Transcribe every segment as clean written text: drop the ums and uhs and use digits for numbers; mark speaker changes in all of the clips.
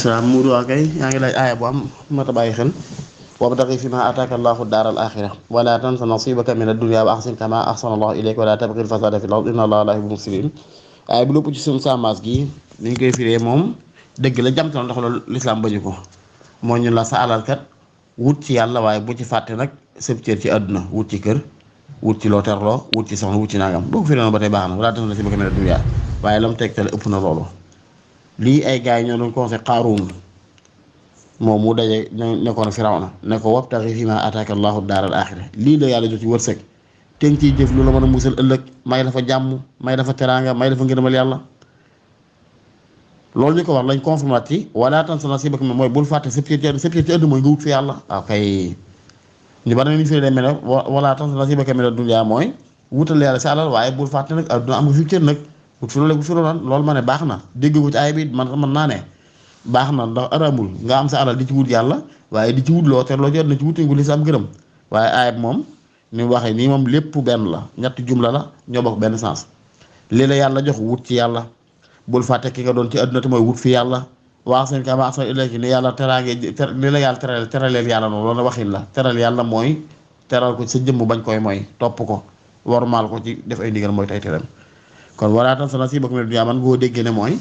Speaker 1: salaam Mourou waa kay yaa ngi laaj aaya bu am mat a bàyyi xel wabtaghi fiimaa aataaka Allaahu daaral aaxira wa laa tansa nasiibaka mina dunyaa wa ahsin kamaa ahsana Allaahu ilayka wa laa tabghil fasaada fil ardi inna Allaaha laa yuhibbul mufsidiin aaya bi lépp ci suñu saamaas gi ni ñu koy firee moom dëgg la jamtal ndax loolu lislaam bañu ko moo ñu la sa alal kat wut ci yàlla waaye bu ci fàtte nag sëb cër ci àdduna wut ci kër wut ci loo terloo wut ci soxna wut ci nangam boo ko firee noonu ba tey baax na wa laa tansa nasiibaka mina dunyaa waaye lam tegtale ëpp na loolu lii ay gars yi ñoo doon conseil Qaaruun moom mu daje nekkoon Firawna ne ko wabtaghi fiimaa aataaka Allaahu daaral aaxira lii la yàlla jot ci wërsëg te nga ciy jëf lu la mën a musal ëllëg may dafa jàmm may dafa teraanga may dafa ngërëmal yàlla loolu ñu ko wax lañ confirmé ci wala tansa nasiibaka mooy bul fàtte sëb ci ëdd mooy nga wut fi yàlla waaw kay ñu bari nañu fi demee ne wala tansa nasiibaka mina dunyaa mooy wutal yàlla si alal waaye bul fàtte nag adduna am nga fi cër nag wut fi loolu loolu ma ne baax na dégg ko ci ay bi man mën naa ne baax na ndax aramul nga am sa alal di ci wut yàlla waaye di ci wut loo te loo jot na ci wuteegu li sa am gërëm waaye ayib moom ni mu waxee nii moom lépp benn la ñetti jumla la ñoo bokk benn sens lii la yàlla jox wut ci yàlla bul fàtte ki nga doon ci àdduna te mooy wut fi yàlla waax seen kamaa ahsana ilayka ni yàlla teraangee li la yàlla teraleel yàlla noonu loolu waxin la teral yàlla mooy teral ko sa jëmm bañ koy mooy topp ko warmaal ko ci def ay ndigal mooy tay teram kon walaa tansa nasiibaka mina dunyaa man boo déggee ne mooy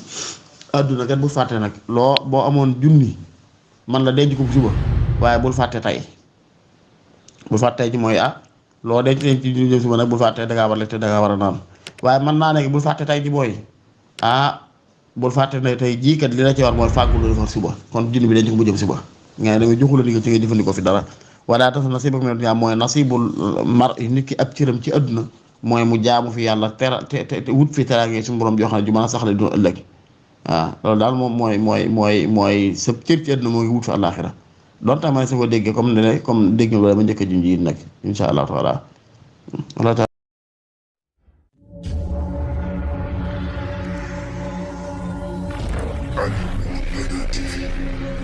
Speaker 1: adduna kat bul fàtte nag loo boo amoon junni man la denc ko suba waaye bul fàtte tey bul fàtte tey ci mooy loo denc ci junni suba nag bul fàtte dangaa war a lekk te dangaa war a naan waaye man naa nekk bul fàtte tey ci booy bul fàtte ne tey jii kat li la ci war mooy fàggu lu defar suba kon junni bi denc ko mu jëm suba nga ne danga joxu la ndigal ci nga jëfandikoo fi dara walaa tansa nasiibaka mina dunyaa mooy nasiibul mar nit ki ab cëram ci adduna mooy mu jaamu fi yàlla te wut fi teraange suñu borom joo xam ne ju mën a saxle du ëllëg waaw loolu daal moom mooy sa cër ci àdduna moo ngi wut fa àllaaxira doon tax ma ne sa ko déggee comme dégg nga loolu ma njëkk a junj yi nag insha allahu taala
Speaker 2: Al Mourtada TV